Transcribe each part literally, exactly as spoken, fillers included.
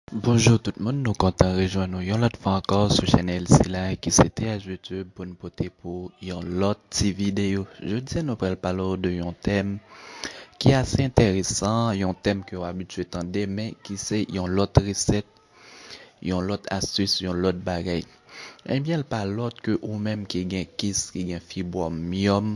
Bonjou tout moun, nou kontan rejwenn nou yon lòt fwa ankò sou chanèl sila ki se T H YouTube pou n pote pou yon lòt ti videyo. Jodi a nou pral pale w de yon tèm ki ase enteresan, yon tèm ke w abitye tande, men ki se yon lòt resèt, yon lòt astis, yon lòt bagay. Ebyen, l pa lòt ke ou menm ki gen kis, ki gen fibwòm, myòm,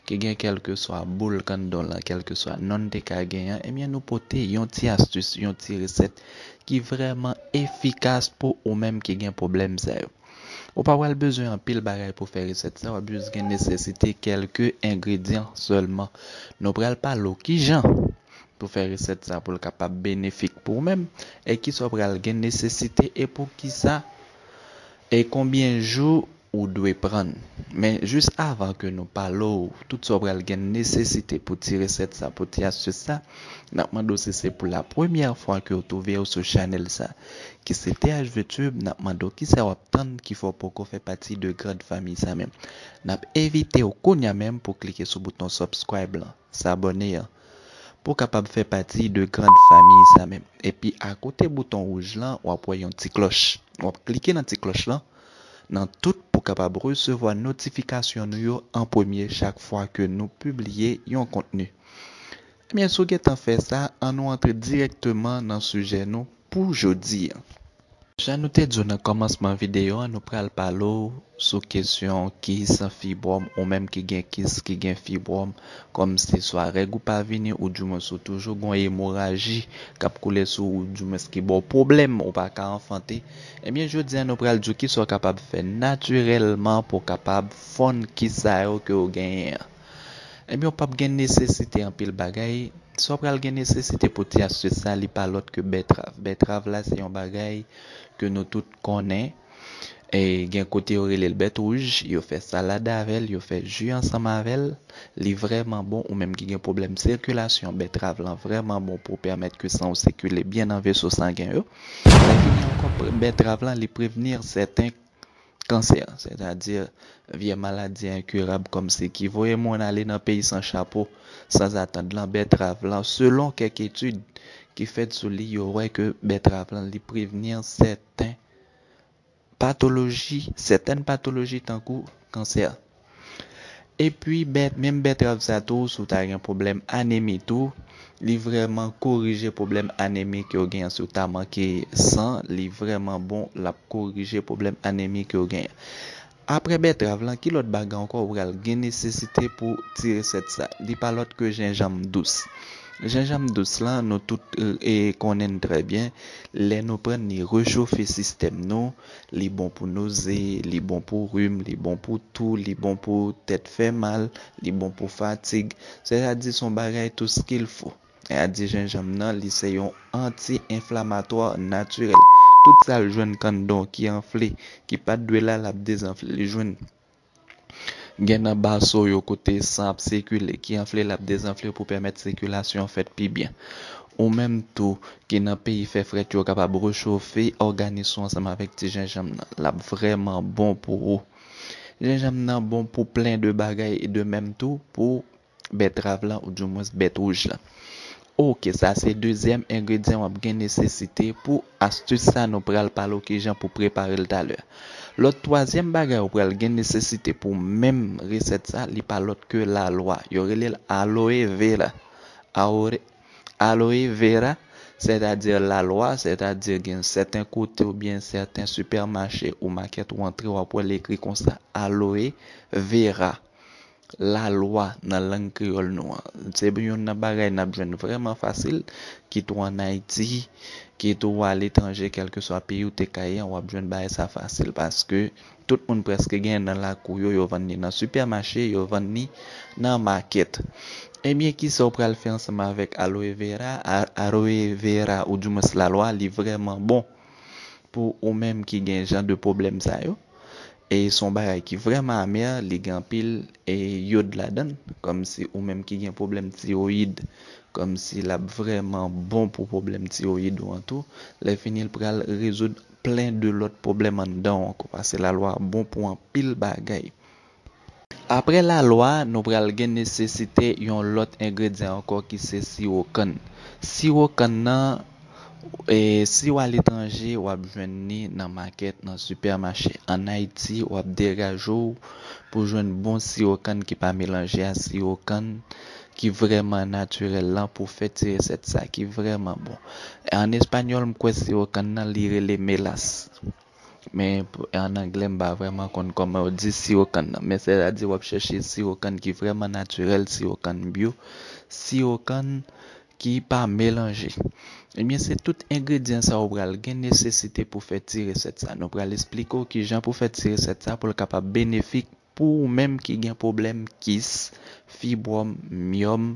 ki gen kèlkeswa boul kanndon lan, kèlkeswa non te ka gen an, ebyen, nou pote yon ti astis, yon ti resèt ki vrèman efikas pou ou menm ki gen pwoblèm sa yo. Ou pa pral bezwen anpil bagay pou fè resèt sa, w ap jis gen nesesite kèlke engredyan sèlman. Nou pral pale w kijan pou fè resèt sa pou l kapab benefik pou ou menm, e kisa w pral gen nesesite, e pou kisa, e konbyen jou ou dwe prann. Men jis avan ke nou pale w tout sa w pral gen nesesite pou ti resèt sa, pou ti astis sa, n ap mande w si se pou la premyè fwa ke w twouve w sou chanèl sa, ki se T H YouTube, n ap mande w kisa w ap tann ki fè w poko fè pati de grand fanmi sa menm. N ap envite w kounye a menm pou klike sou bouton subscribe lan, s'abonner an, pou w kapab fè pati de grand fanmi sa menm. Epi akote bouton wouj lan, w ap wè yon ti klòch. W ap klike nan ti klòch lan, nan tout pou kapab resevwa notifikasyon nou yo an premye chak fwa ke nou pibliye yon kontni. Ebyen, si w gentan fè sa, ann nou antre dirèkteman nan sijè nou pou jodi a. Jan nou te di w nan kòmansman videyo a, nou pral pale w sou kesyon kis, fibwòm, ou menm ki gen kis, ki gen fibwòm, kòmsi swa règ ou pa vini, oudimwens ou toujou gon emoraji k ap koule sou ou, oudimwens ki ba w pwoblèm, ou pa ka anfante. Ebyen, jodi a, nou pral di w kisa w kapab fè natirèlman pou w kapab fonn kis sa yo ke w genyen an. Ebyen, w p ap gen nesesite anpil bagay. Sa w pral gen nesesite pou ti astis sa, li pa lòt ke bètrav. Bètrav la, se yon bagay ke nou tout konnen. E gen kote yo rele l bèt wouj, yo fè salad avè l, yo fè ji ansanm avè l. Li vrèman bon, ou menm ki gen pwoblèm sikilasyon, bètrav lan vrèman bon pou pèmèt ke san w sikile byen nan veso sangen yo. Lè fini ankò, bètrav lan, li prevni sèten kansè, sètadi vye maladi enkirab kòmsi ki voye moun ale nan peyi san chapo, sanzatann lan, bètrav lan, selon kèk etid ki fèt sou li, yo wè ke bètrav lan, li prevni sèten patoloji, sètèn patoloji tankou kansè. Epi, bèt, menm bètrav sa tou, si w ta gen pwoblèm anemi tou, li vrèman korije pwoblèm anemi ke w genyen. Si w ta manke san, li vrèman bon, l ap korije pwoblèm anemi ke w genyen. Apre bètrav lan, ki lòt bagay ankò ou pral gen nesesite pou ti resèt sa? Li pa lòt ke jenjanm dous. Jenjanm dous lan, nou tout, e, konnen l trè byen. Lè nou pran l, li rechofe sistèm nou, li bon pou noze, li bon pou rim, li bon pou tou, li bon pou tèt fè mal, li bon pou fatig. Sètadi se yon bagay tout ce qu'il faut. Sètadi jenjanm nan, li se yon anti-enflamatwa natirèl. Tout sa l jwenn kanndon ki anfle, ki pa t dwe la, l ap dezanfle. Li jwenn gen nan baso yo kote san ap sikile, ki anfle, l ap dezanfle pou pèmèt sikilasyon fèt pi byen. Ou menm tou ki nan peyi fè frèt yo kapab rechofe òganis ou ansanm avèk ti jenjanm nan. L ap vrèman bon pou ou. Jenjanm nan bon pou plen de bagay e de menm tou pou bètrav lan, oudimwens bèt wouj lan. Oke, sa se dezyèm engredyan w ap gen nesesite pou astis sa nou pral pale w kijan pou prepare l talè. Lòt twazyèm bagay ou pral gen nesesite pou menm resèt sa, li pa lòt ke lalwa. Yo rele l aloe vera. Aore-, aloe vera, sètadi lalwa, sètadi gen sèten kote oubyen sèten sipèmache ou makèt ou antre, w ap wè l ekri konsa, aloe vera. Lalwa nan lang kreyòl nou an. Se youn nan bagay n ap jwenn vrèman fasil, kit ou ann Ayiti, kit ou aletranje, kèlkeswa peyi w te ka ye an, w ap jwenn bagay sa fasil, paske tout moun prèske genyen nan lakou yo, yo vann li nan sipèmache, yo vann li nan makèt. Ebyen, kisa w pral fè ansanm avèk aloe vera? A-, aloe vera, oudimwens lalwa, li vrèman bon pou ou menm ki gen jan de pwoblèm sa yo. E se yon bagay ki vrèman amè, li gen anpil, e, yod ladan l, kòmsi ou menm ki gen pwoblèm tiwoyid, kòmsi l ap vrèman bon pou pwoblèm tiwoyid ou an tou. Lè fini, l pral rezoud plen de lòt pwoblèm anndan w ankò, paske lalwa bon pou anpil bagay. Apre lalwa, nou pral gen nesesite yon lòt engredyan ankò ki se siwo kann. Siwo kann nan, E si w aletranje, w ap jwenn li nan makèt, nan sipèmache. Ann Ayiti, w ap degaje w pou jwenn bon siwo kann ki pa melanje a siwo kann ki vrèman natirèl lan pou fè ti resèt sa ki vrèman bon. An espanyòl, m kwè siwo kann nan li rele melas. Men pou- an anglè, m pa vrèman konn kòman yo di siwo kann nan. Men sètadi w ap chèche siwo kann ki vrèman natirèl, siwo kann byo, siwo kann ki pa melanje. Ebyen, se tout engredyan sa ou pral gen nesesite pou fè ti resèt sa. Nou pral esplike w kijan pou fè ti resèt sa pou l kapab benefik pou ou menm ki gen pwoblèm kis, fibwòm, myòm,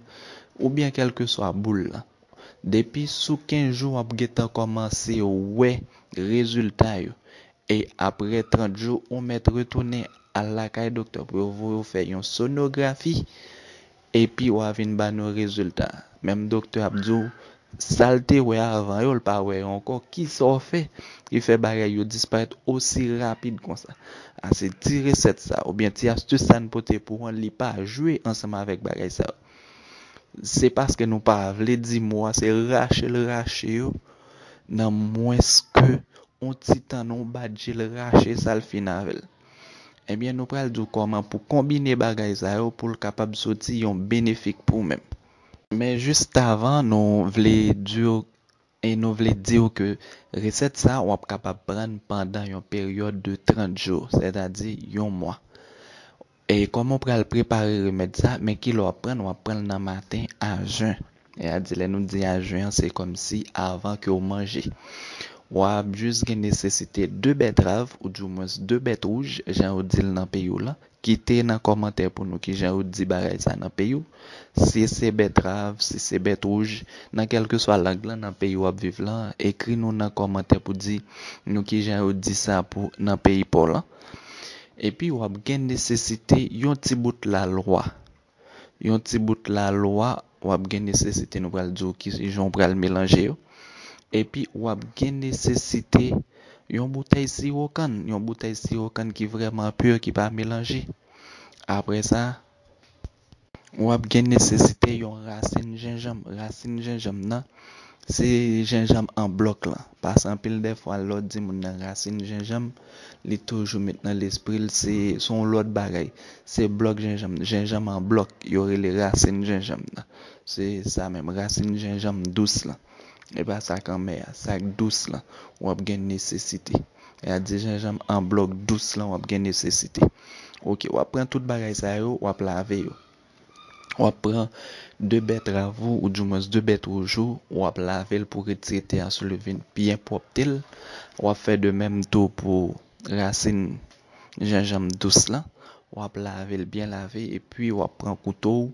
oubyen kèlkeswa boul lan. Depi sou kenz jou, w ap gentan kòmanse wè rezilta yo. E apre trant jou, ou mèt retounen al lakay doktè pou yo voye w fè yon sonografi. Epi w a vin ba nou rezilta. Menm doktè ap di w, sa l te wè avan yo, l pa wè yo ankò. Kisa w fè ki fè bagay yo disparèt osi rapid konsa? A se ti resèt sa, oubyen ti astis sa n pote pou w an, li pa jwe ansanm avèk bagay sa yo. Se paske nou pa vle di mo a, se rache l rache yo, nan mwens ke yon ti tan, nan yon badje l rache sa l fin avè l. Ebyen, nou pral di w kòman pou konbine bagay sa yo pou l kapab soti yon benefik pou w menm. Men jis avan, nou vle di w, e nou vle di w ke resèt sa, w ap kapab pran pandan yon peryòd de trant jou, sètadi yon mwa. E kòman w pral prepare remèd sa? Men kilè w ap pran l? W ap pran l nan maten a jen. E a di lè nou di a jen an, se kòmsi avan ke w manje. W ap jis gen nesesite de bètrav, ou dimwens de bèt wouj, jan yo di l nan peyi w lan. Kite nan kòmantè pou nou kijan yo di bagay sa nan peyi w. Si se bètrav, si se bèt wouj, nan kèlkeswa lang lan nan peyi w ap viv lan, ekri nou nan kòmantè pou di nou kijan yo di sa pou nan peyi pa w lan. Epi w ap gen nesesite yon ti bout lalwa. Yon ti bout lalwa, w ap gen nesesite, nou pral di w kijan w pral melanje yo. Epi w ap gen nesesite yon boutèy siwo kann, yon boutèy siwo kann ki vrèman pi, ki pa melanje. Apre sa, w ap gen nesesite yon rasin jenjanm. Rasin jenjanm nan, se jenjanm an blòk lan. Paske anpil dèfwa, lè w di moun nan rasin jenjanm, li toujou met nan lespri l, se, se yon lòt bagay. Se blòk jenjanm, jenjanm an blòk, yo rele rasin jenjanm nan. Se sa menm, rasin jenjanm dous lan. E pa sa k anmè a, sa k dous lan, w ap gen nesesite. E a di jenjanm an blòk dous lan, w ap gen nesesite. Oke, w ap pran tout bagay sa yo, w ap lave yo. W ap pran de bètrav ou, ou dimwens de bèt wouj ou, w ap lave l pou retire tè a sou li vin byen pwòpte l. W ap fè de menm tou pou rasin jenjanm dous lan. W ap lave l byen lave, epi w ap pran kouto w,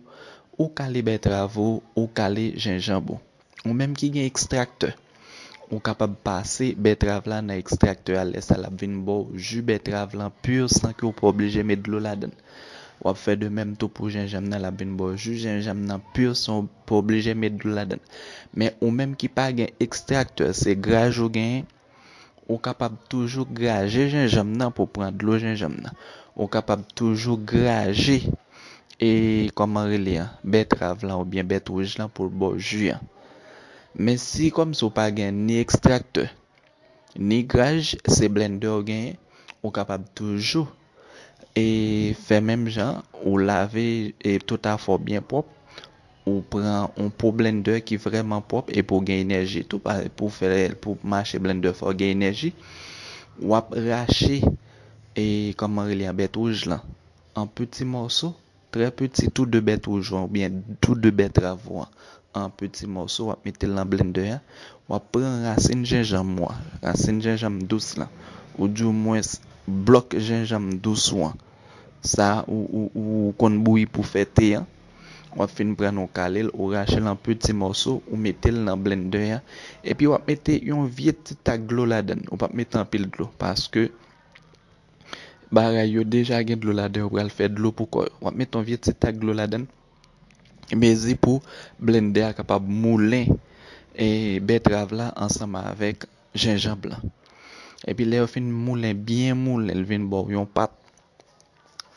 ou kale bètrav ou, ou kale jenjanm ou. Ou menm ki gen ekstraktè, ou kapab pase bètrav la nan ekstraktè a, lè sa l ap vin ba w ji bètrav lan pi san ke w pa oblije met dlo ladan l. W ap fè de menm tou pou jenjanm nan, l ap vin ba w ji jenjanm nan pi san w pa oblije met dlo ladan l. Men ou menm ki pa gen ekstraktè, se graj ou genyen, ou kapab toujou graje jenjanm nan pou pran dlo jenjanm nan. Ou kapab toujou graje, e kòman rele a, bètrav lan oubyen bèt wouj lan pou l ba w ji an. Men si kòmsi w pa gen ni ekstraktè, ni graj, se blendè w genyen, ou kapab toujou, e fè menm jan, ou lave, e tout afè w byen pwòp, ou pran yon po blendè ki vrèman pwòp, epi w gen enèji tou, pa, pou fè, pou mache blendè fò w gen enèji. W ap rache, e kòman rele a, bèt wouj lan an piti mòso, trè piti, tou de bèt wouj ou an, oubyen tou de bètrav ou an, an piti mòso, w ap mete l nan blendè a. W ap pran rasin jenjanm ou an, rasin jenjanm dous lan, ou dimwens blòk jenjanm dous ou an. Sa ou, ou, ou konn bouyi pou fè te an. W ap fin pran l, ou kale l, ou rache l an piti mòso, ou mete l nan blendè a. Epi w ap mete yon vye ti tak dlo ladan l. Ou p ap mete anpil dlo, paske bagay yo deja gen dlo ladan yo, pral fè dlo pou kò yo. W ap mete yon vye ti tak dlo ladan l. Mezi pou blendè a kapab moulen, e, bètrav la ansanm avèk jenjanm lan. Epi lè yo fin moulen, byen moulen, l vin ba w yon pat.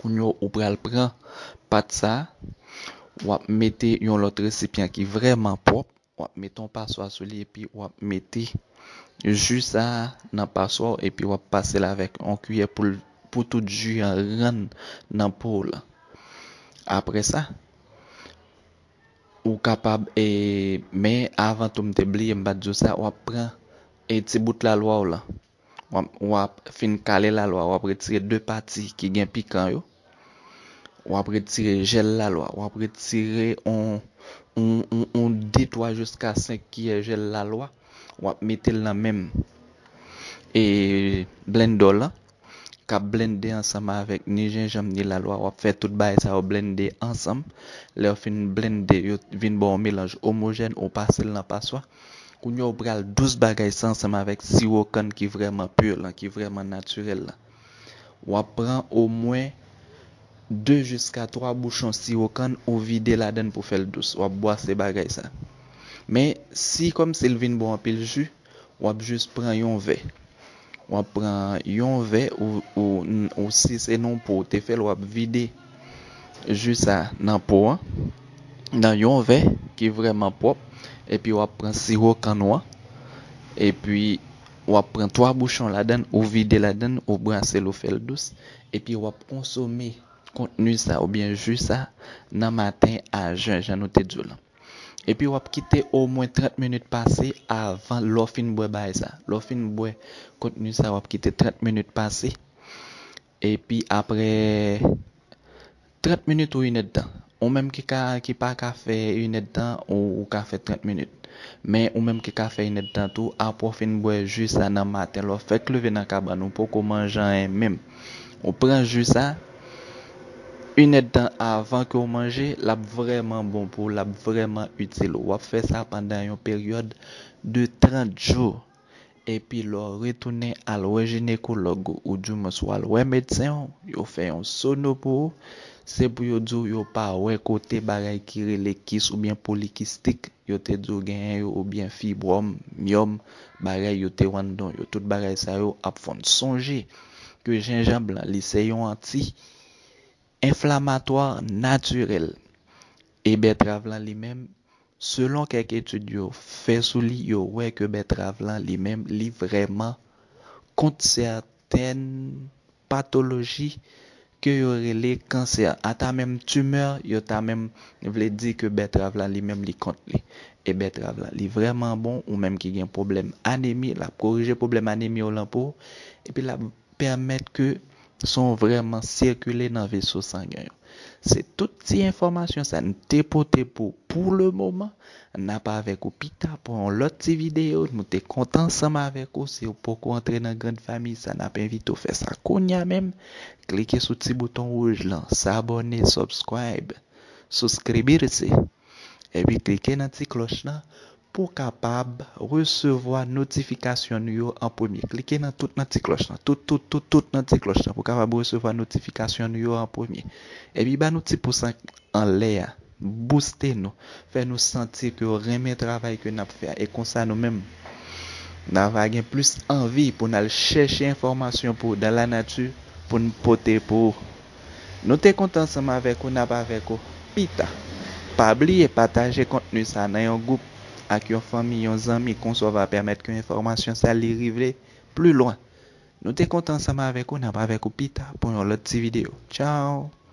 Kounye a, ou pral pran pat sa, w ap mete yon lòt resipyan ki vrèman pwòp. w ap mete yon paswa sou li epi w ap mete ji sa a nan paswa w epi w ap pase l avèk yon kiyè pou l, pou tout ji an rann nan po w lan. Apre sa, ou kapab, e, men avan tou m te bliye, m pa t di w sa, w ap pran, e, ti bout lalwa w lan. W ap, w ap fin kale lalwa, w ap retire de pati ki gen pikan yo. W ap retire jèl lalwa, w ap retire on, on, on, on de twa jiska senk kiyè jèl lalwa. W ap mete l nan menm, e, blendè w lan k ap blende ansanm avèk ni jenjanm ni lalwa. W ap fè tout bagay sa yo blende ansanm. Lè yo fin blende, yo vin ba w yon melanj omojèn, ou pase l nan paswa. Kounye a, ou pral dous bagay sa ansanm avèk siwo kann ki vrèman pi lan, ki vrèman natirèl la. W ap pran omwen de jiska twa bouchon siwo kann, ou vide ladann pou fè l dous. W ap bwase bagay sa. Men, si kòmsi l vin ba w anpil ji, w ap jis pran yon vè. W ap pran yon vè, ou, ou, ou si se nan po w te fè l, w ap vide ji sa nan po an, nan yon vè ki vrèman pwòp, epi w ap pran siwo kann ou an, epi w ap pran twa bouchon ladann, ou vide ladann, ou bwase l, ou fè l dous, epi w ap konsome kontni sa oubyen ji sa nan maten a jen, jan nou te di w lan. Epi w ap kite omwen trant minit pase avan lè w fin bwè bagay sa. Lè w fin bwè kontni sa, w ap kite trant minit pase. Epi apre trant minit ou inèdtan. Ou menm ki ka, ki pa ka fè inèdtan, ou, ou ka fè trant minit. Men ou menm ki ka fè inèdtan tou, apre w fin bwè ji sa nan maten, lè w fèk leve nan kabann, ou poko manje anyen menm. Ou pran ji sa, inèdtan avan ke w manje, l ap vrèman bon pou ou, l ap vrèman itil ou. W ap fè sa pandan yon peryòd de trant jou. Epi lè w retounen al wè jinekològ ou, oudimwens w al wè medsen w, yo fè yon sono pou ou, se pou yo di w yo pa wè kote bagay ki rele kis oubyen polikistik yo te di w genyen yo, oubyen fibwòm, myòm, bagay yo te wè anndan w yo. Tout bagay sa yo ap fè w sonje ke jenjanm lan, li se yon anti enflamatwa natirèl. E bètrav lan li menm, selon kèk etid yo fè sou li, yo wè ke bètrav lan li menm, li vrèman kont sètèn patoloji ke yo rele kansè. Ata menm timè, yo ta menm vle di ke bètrav lan li menm li kont li. E bètrav lan, li vrèman bon, ou menm ki gen pwoblèm anemi, l ap korije pwoblèm anemi w lan pou ou, epi l ap pèmèt ke san w vrèman sikile nan veso sangen yo. Se tout ti enfòmasyon sa n te pote pou, pou le moman. N ap avèk ou pita pou yon lòt ti videyo. Nou te kontan ansanm avèk ou. Si w poko antre nan grann fanmi sa, n ap envite w fè sa kounye a menm. Klike sou ti bouton wouj lan, s'abonner, subscribe, suscribirse. Epi klike nan ti klòch lan pou w kapab resevwa notifikasyon nou yo an premye. Klike nan tout nan ti klòch lan. Tout, tout, tout, tout nan ti klòch lan pou w kapab resevwa notifikasyon nou yo an premye. Epi ba nou ti pous an, anlè a. Booste nou. Fè nou santi ke w renmen travay ke n ap fè a. E konsa nou menm, n a va gen plis anvi pou n al chèche enfòmasyon pou w dan lanati pou n pote pou ou. Nou te kontan ansanm avèk ou, n ap avèk ou pita. Pa bliye pataje kontni sa nan yon gwoup ak yon fanmi, yon zanmi, konsa w va pèmèt ke enfòmasyon sa li rive pli lwen. Nou te kontan ansanm avèk ou, n ap avèk ou pita pou yon lòt ti videyo. Tchao!